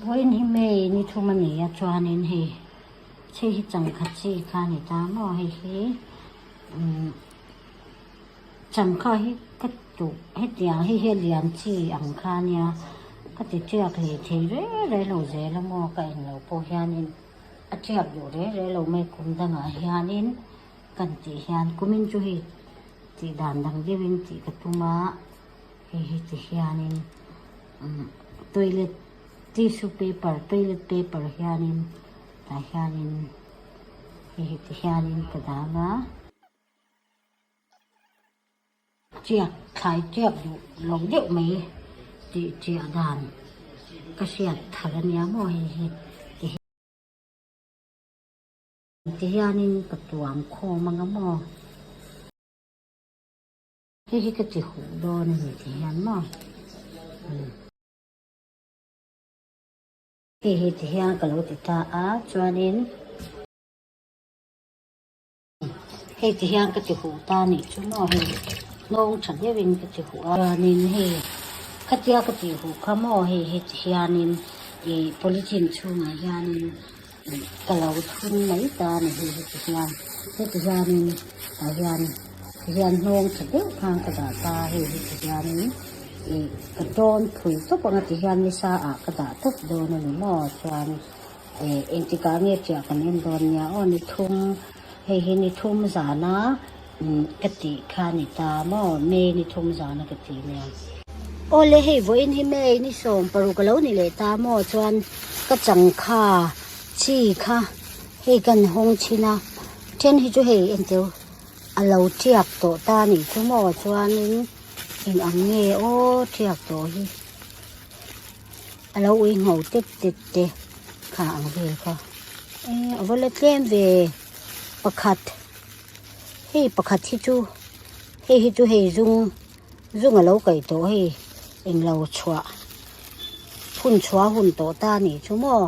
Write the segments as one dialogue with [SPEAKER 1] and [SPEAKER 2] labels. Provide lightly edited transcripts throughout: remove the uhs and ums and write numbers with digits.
[SPEAKER 1] Vawiin hi May ni thum a ni a chuanin hei chhei hi changkha chi kha a ni ta maw hei hi umm changkha hi ka duh hetiang hei hi a lian chi ang kha a nia ka ti tiak hlei thei reng reng lo zel a maw ka en loh pawh hianin a tiak duh reng reng lo mai kum dangah hianin kan tih hian kumin chu hei tih dan dang deuhin tih ka tum a. Hei hi ti hianin umm toilet tissue paper toilet paper hianin tah hianin hei hi ti hianin ka dang a. Tiak thlai tiak duh lo deuh mai tih chiah dan ka hriat thar ania maw hei hi ti hi. Ti hianin ka tuam khawm anga maw. Hei hi ka ti huh dawn a ni ti hian maw umm. Hei hi ti hian ka lo ti ta a chuanin hei ti hian ka ti huh ta nih chu maw hei hnawng tha deuhin ka ti huh a chuanin hei khatia ka tih huh kha maw hei hi ti hianin ih polythene chhungah hianin Ka lo thun mai ta a ni hi heti hian heti hianin tah hian ti hian hnawng tha deuh khan ka dah ta a hei heti hianin ih ka tawn phui tawp anga ti hian nisa ah ka dah tawp dawn a ni maw chuan ih engtikah nge chiah kan en dawn nia aw ni thum hei hi ni thum zana Umm ka tih kha ni ta maw May ni thum zana ka ti nia. Awle hei vawiin hi May ni 16 a lo ni leh ta maw chuan ka changkha chi kha hei kan hawng chhin a then hi chu hei entir a lo tiak tawh ta nih chu maw chuanin eng ang nge aw tiak tawh hi a lo ui ngho tet tet te kha ang vel kha e a va la tlem ve pakhat. Hei pakhat hi chu hei hi chu hei zum zum a lo kaih tawh hei englo chhuah phun chhuah hun tawh ta a nih chu maw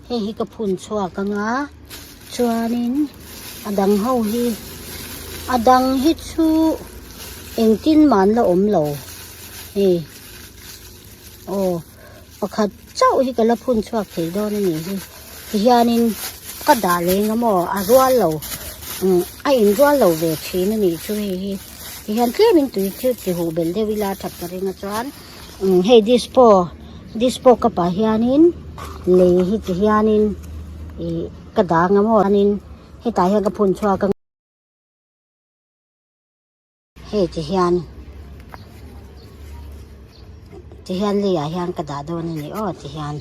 [SPEAKER 1] hei hi ka phun chhuak anga chuanin a dang ho hi a dang hi chu engtin mah an la awm lo hei aw. Pakhat chauh hi ka la phun chhuak thei dawn a nih hi. Tihianin ka dah leng a maw a rual lo umm a inrual lo ve thin a nih chu hei hi. Tihian tlemin tui chu ti huh belh deuh ila that ka ring a chuan umm hei dispo dispo cup ah hianin lei hi tihianin ih ka dang a maw chuanin hetah hian ka phun chhuak a. Hei ti hian ti hian leiah hian ka dah dawn a ni aw ti hian.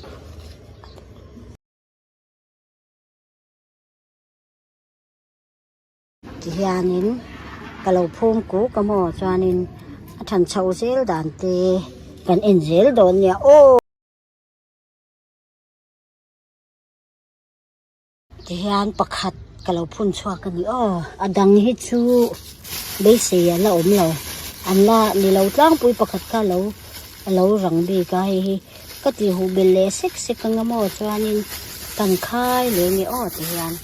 [SPEAKER 1] Ti hianin ka lo phum kuk a maw chuanin a than chhoh zel dan te kan en zel dawn nia aw. Tihian pakhat ka lo phun chhuak a ni aw. A dang hi chu beisei a la awm lo. An la ni lo tlangpui pakhat kha a lo a lo rang bik a hei hi ka tih huh belh leh sek sek anga maw chuanin kan khai leh nge aw tihian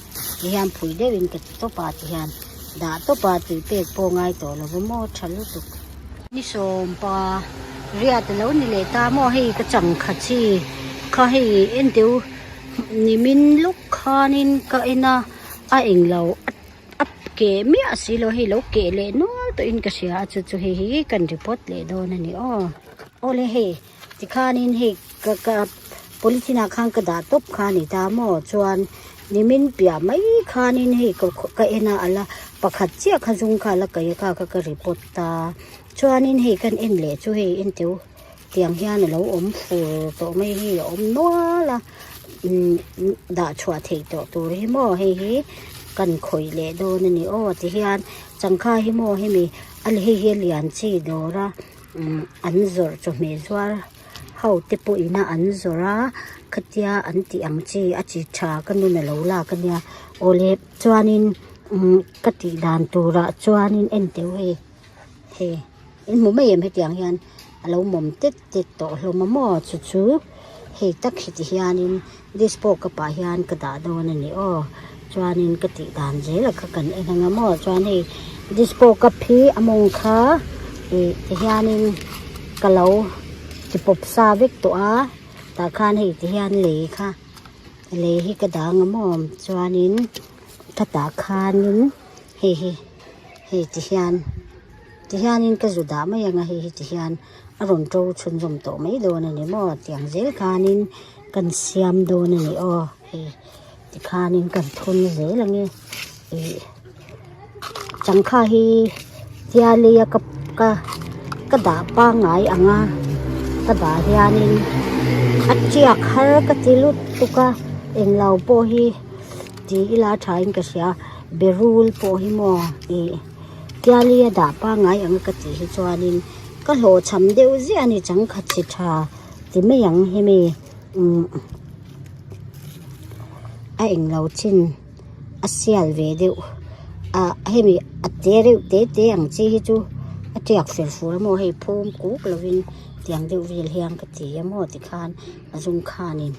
[SPEAKER 1] tihian phui deuhin ka ti tawp a tihian dah tawp a tui pek pawh ngai tawh lo va maw tha lutuk. Ni sawmpa riat a lo ni leh ta maw hei ka changkha chi kha hei enteu. Nimin luk khanin ka en a a englo a keh miah si lo hei lo keh leh nual tawhin ka hria a chu chu hei hi kan report leh dawn a ni aw awle hei tikhanin hei ka ka polythene ah khan ka dah tawp kha a ni ta maw chuan nimin piah mai khanin hei ka ka en a ala pakhat chiah kha zum kha ala kaih a kha kha ka report ta chuanin hei kan en leh chu hei enteu. Tiang hian a lo awm fur tawh mai hi a awm nual a umm dah chhuah theih tawh tur hi maw hei hi kan khawih leh dawn a ni aw ti hian changkha hi maw hemi a hei hi a lian chi dawr a umm an zawrh chawhmeh zuar ho te pawh ina an zawrh a khatia an tih ang chi a chi tha ka nun a lo lak a nia awle chuanin umm ka tih dan turah chuanin en teuh hei. Hei in hmu mai em hetiang hian a lo mawm tet tet tawh hlawm a maw chu chu hei tak hi ti hianin dispo cup ah hian ka dah dawn a ni aw chuanin ka tih dan zel a kha kan en ang a maw chuan hei dispo cup hi a mawng kha ih ti hianin ka lo ti pawp sa vek tawh a. Tah khan hei ti hian lei kha lei hi ka dang a maw chuanin khatah khanin hei hi hei ti hian ti hianin ka zu dah mai ang a hei hi ti hian a rawn to chhunzawm tawh mai dawn a ni maw tiang zel khanin kan siam dawn a ni aw hei tikhanin kan thun zel ang e ih changkha hi tiali a ka ka ka dah pangngai ang a ka dah hianin a tiak har ka ti lutuk a englo pawh hi ti ila a thain ka hria berul pawh hi maw ih tiali a dah pangngai ang a ka tih hi chuanin ka hlawhchham deuh ziah a ni changkha chi tha ti mai ang hemi umm a englo chin a sial ve deuh a hemi a te reuh te te ang chi hi chu a tiak fer fur a maw hei phum kuk lovin tiang deuh vel hian ka ti a maw tikhan a zum khanin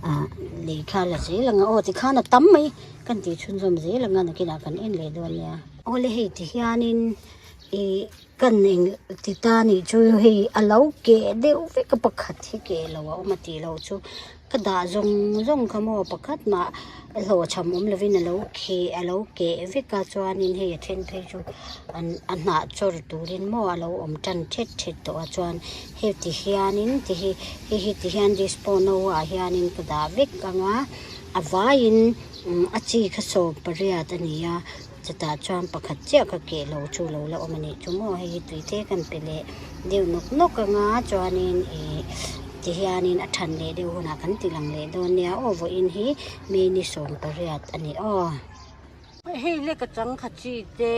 [SPEAKER 1] ah lei kha la zel ang a aw tikhan a tam mai kan tih chhunzawm zel ang a nakinah kan en leh dawn nia. Awle hei tihianin ih kan eng ti ta nih chu hei a lo keh deuh vek a pakhat hi keh lo a awm a tih loh chu ka dah zawng zawng kha maw pakhat mah hlawhchham awm lovin a lo kheh a lo keh vek a chuanin hei a then phei chu an a hnah chawr turin maw a lo awm tan thet thet tawh a chuan hei ti hianin ti hi hei hi ti hian dispo no ah hianin ka dah vek ang a a vaiin a chi kha 18 a ni a. Chutah chuan pakhat chiah ka keh lo chu lo la awm a nih chu maw hei hi tui te kan pe leh deuh nawk nawk anga chuanin ih tihianin a than leh deuh hunah kan ti lang leh dawn nia aw vawiin hi May ni 18 a ni aw. Hei le ka changkha chi te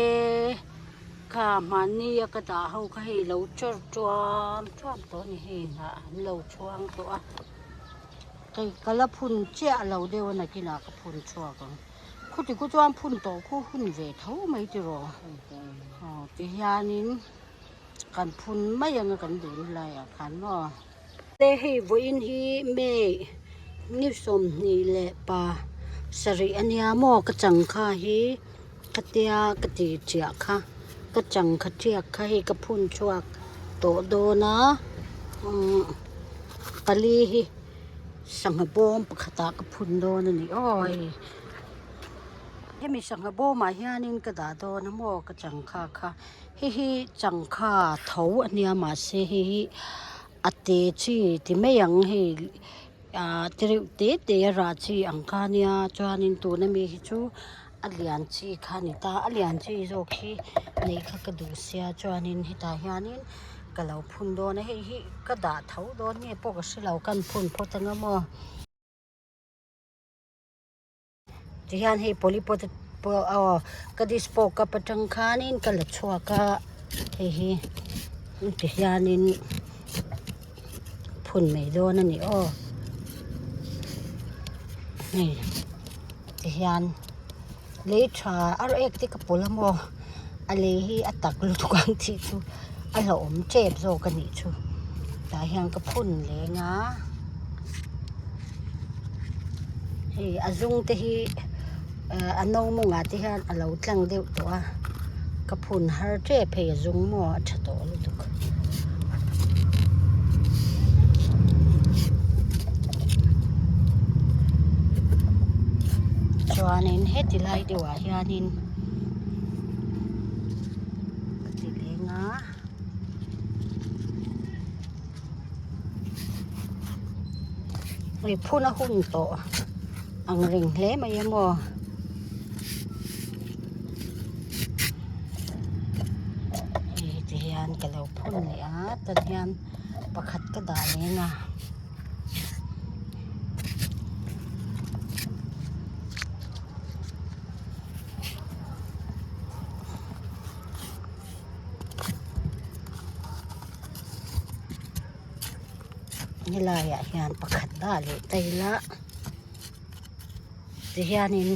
[SPEAKER 1] kha hmanni a ka dah ho kha hei lo chawr tuam tuam tawh a ni hei hnah an lo chhuang tawh a kei ka la phun chiah lo deuh a nakinah ka phun chhuak ang. Khuti khu chuan phun tawh khu hun ve tho mai tiraw aw ti hianin kan phun mai anga kan duh na laiah khan maw. Te hei vawiin hi May ni 27 a nia maw ka changkha hi ka tia ka ti chiah kha ka changkha tiak kha hei ka phun chhuak tawh dawn a umm pali hi. Sangha bawm pakhatah ka phun dawn a ni aw hei hemi sangha bawmah hianin ka dah dawn a maw ka changkha kha hei hi changkha tho a nia mahse hei hi a te chi ti mai ang hei ah te reuh te te a rah chi ang kha a nia chuanin tuna mi hi chu a lian chi kha a ni ta a lian chi zawk hi neih kha ka duh sia chuanin hetah hianin. Ka lo phun dawn a, hei hi ka dah tho dawn nge pawh ka hre lo, kan phun phawt anga maw. Tihian hei polypot pawh aw ka dispo cup atang khanin ka la chhuak a, hei hi tihianin phun mai dawn a ni aw. Hei tihian. Lei tha a rawh ek te ka pawlh a maw a lei hi a tak lutuk ang tih chu a hlauhawm tep zawk a nih chu tah hian ka phun leng a hei a zung te hi ah a no mawngah te hian a lo tlang deuh tawh a ka phun har tep hei a zung maw a tha tawh lutuk. Chuanin heti lai deuhah hianin ka ti leng a hei phun a hun tawh ang reng hle mai a maw. Hei ti hian ka lo phun leh a tan hian pakhat ka dah leng a. Helaiah hian pakhat dah leh ta ila tihianin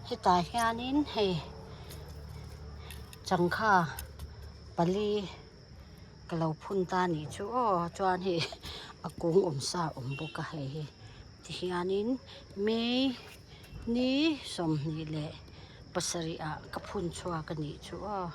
[SPEAKER 1] hetah hianin hei changkha pali ka lo phun ta a nih chu aw chuan hei a kung awm sa a awm bawk a hei hi tihianin May ni 27 ah ka phun chhuak a nih chu aw.